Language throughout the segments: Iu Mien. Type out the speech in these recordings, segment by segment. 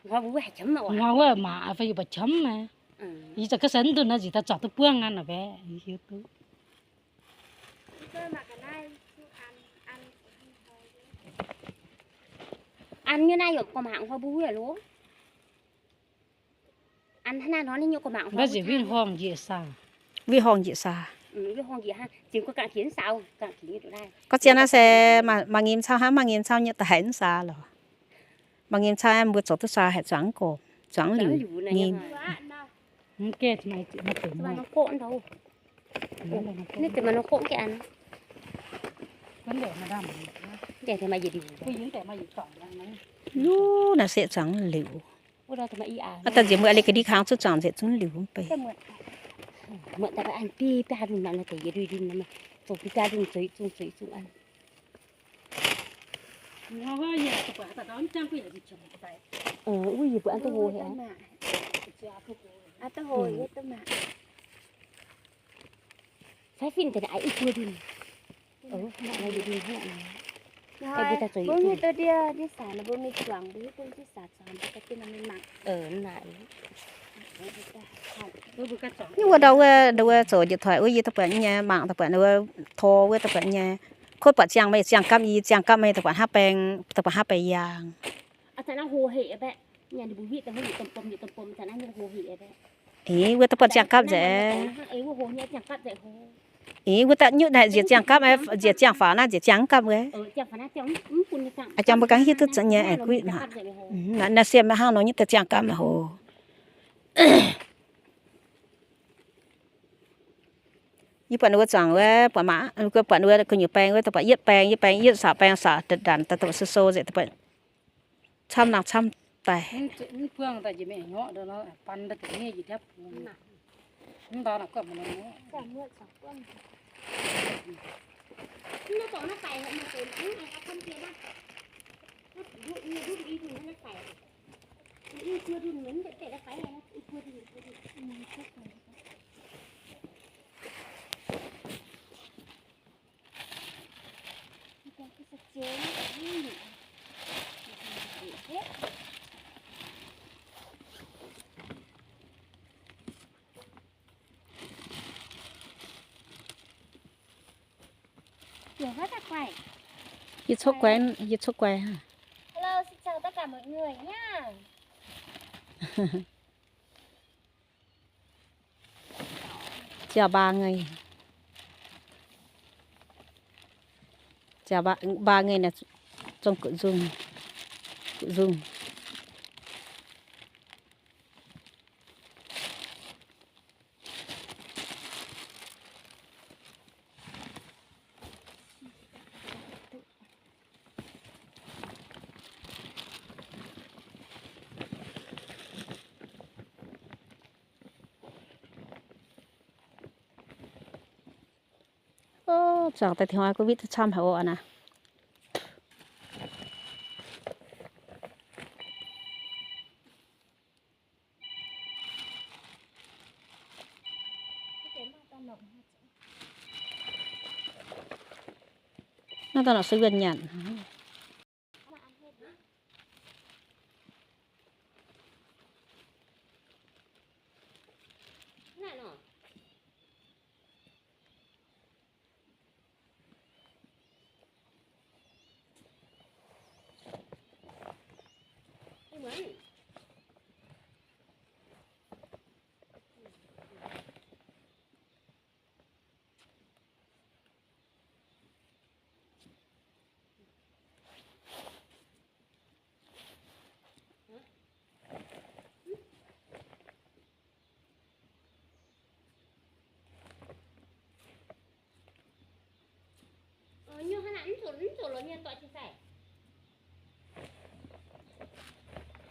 Hnoi wuov mangc fai yie mbuo qamv naaiv. Yie za'gengh se mv ndunh naaiv nziex daaih zorc duqv buangv aqv naaic baeqv, yie hiuv duqv. An nyei naaiv yaac gorngv mangc hnoi mbuo wuov loh. An hnangv naaiv nor ninh nyei gorngv mangc hnoi mbuo nziec win-horngh njiec saa. Win-horngh njiec saa. Gorngv zien naaiv se maaih nyim cau hnangv, maaih nyim cau nyei da'haiz mv saa lorqc. Maaih nyim cau mbuo zoux duqv saa haic zuangx gormx, zuangx liuz nyim. Luv naaiv se zuangx liuz. Aav daaih nziex mbuo a'li ga'ndiev kangx zuqc zuangx nzengc zunv liuz mv bei. Wuov yie mbuo an duqv hlo haic. Sai fin deix naaic i buo ndun. Mbuo hiuv duqv ndie, ndie saax nor mbuo mingh zuangx, mbuo hiuv duqv ndie saax zuangx mbuo ga'dien nor mingh mangc. Nyungc wuov ndau wuov, ndau wuov zoux njiec toic wuov yie daaih buatc nyei, mangc daaih buatc ndau wuov tor wuov daaih buatc nyei. Kuotv buatc ziangh meih ziangh gapv, yie ziangh gapv meih daaih buatc hnangv baeng, daaih buatc hnangv baeng yaangh. Ih, wuov daaih buatc ziangh gapv nzengc. Ih, wuov daaih nyutc naaic nziex ziangh gapv, nziex ziangh faaux naaiv nziex ziangh gapv wuov. Jangx mbuo ganh hiuv duqv zuqc nyei aengx guitv maah. Naaiv sieqv maiv hnangv nor nyutc daaih ziangh gapv maah hoc. Yie buatc wuov zuangx wuov, buatc mangc, buatc wuov gu'nyuoz baeng wuov, daaih buatc yietv baeng, yietv baeng, yietv saax baeng saax ndanc daaih, daaih buatc sou sou nzengc, daaih buatc camv nangh camv daaih. Yie cuotv guai, yie cuotv guai haic. Hello, xin chào tất cả mọi người nhá. Jaa ba ngei. Jaa ba, ba ngei naaic zong gu'zung, gu'zung. Zuangx daaih dingc hnoi gu witv duqv camv haic oc naaiv. Naaiv daaih nor se wien nyanc. Nyoc hnangv naaic mv zuqc, mv zuqc lorz mienh dorh jiez sai.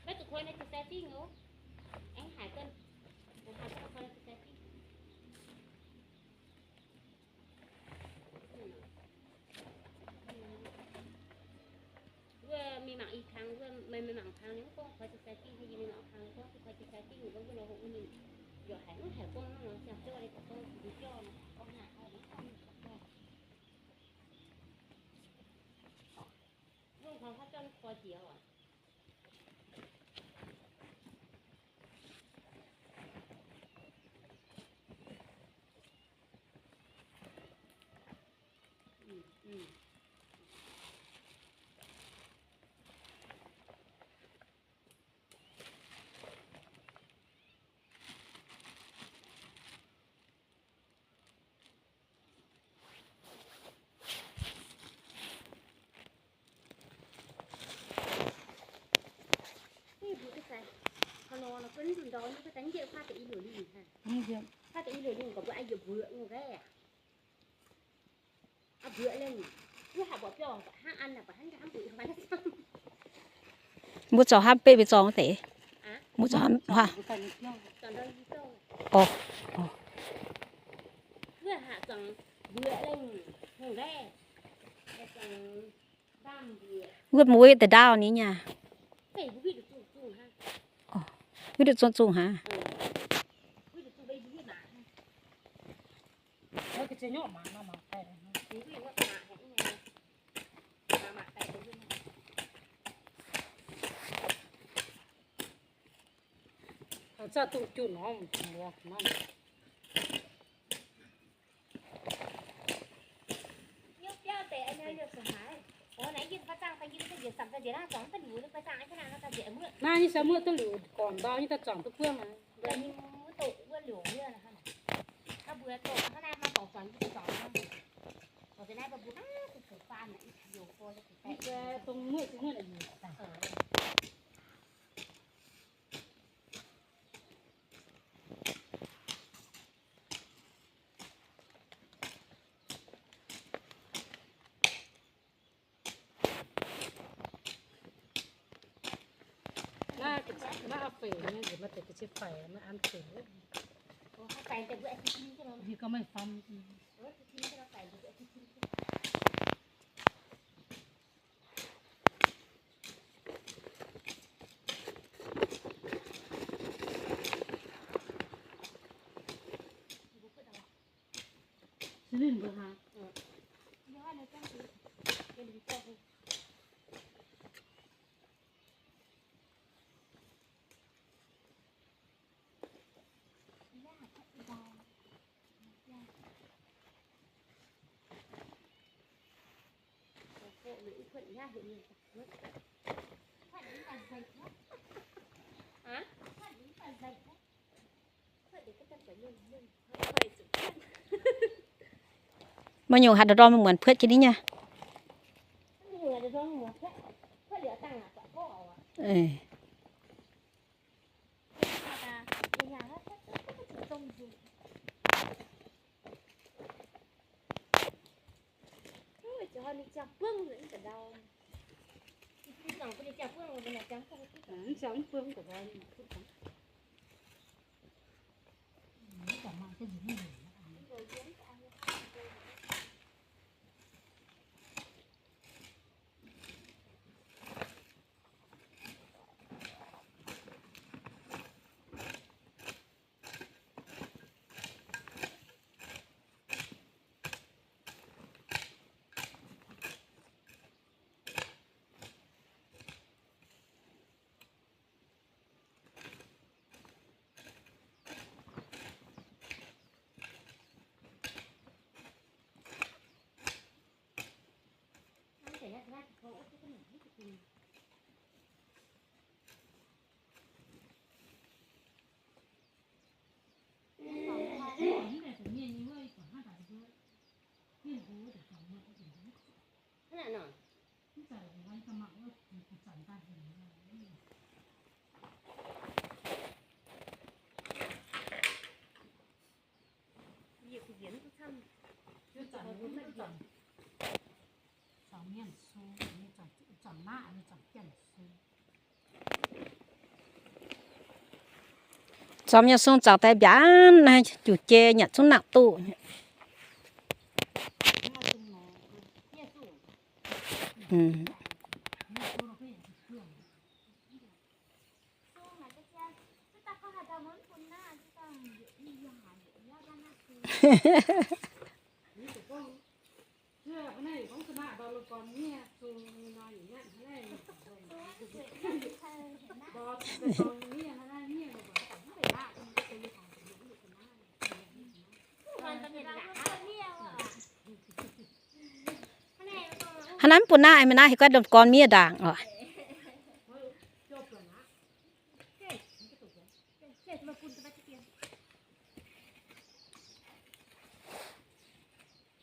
Maiv zuqc koi naaiv jiez sai dingh oc. Aengx haic ganh. Haic ganh koi naaiv jiez sai dingh. Wuov mingh mangc i kang, wuov meih mingh mangc kang ninh mv gorngv koi jiez sai dingh, yie mingh mangc kang gorngv koi jiez sai dingh, wuov wuov nor hoqc wuov ninh yaac haiz mv haiz gorngv nor, siang zouv le gorngv jauv nor, gorngv naaic, wuov koi jiex oc. Mbuo zorqv hnamv beiv mbuo zorng deix. Mbuo zorqv hnamv, orv, orv. Wuov mbuo wuov deix ndaauv ni nyei. Wuov deix zungh zungh hnangv. Naaiv nyei se muoqv duqv liuz gormx ndau nyei, daaih zuangx duqv buangv aqv. Naaiv, naaiv a'feix nyei, maaih deix ga'sie faix, maaih an feix. Yie gorngv meih fam. Maaih nyungc haaix ndorm muonz puotv jienv ni nyei. Zormx nyei sung zaux daaih mbiaanv, juqc jei nyanc zungv nangc duqv. Hnangv naaiv mv bun naaiv, mv naaiv heuc guai lomh gorn miev ndaangc oc.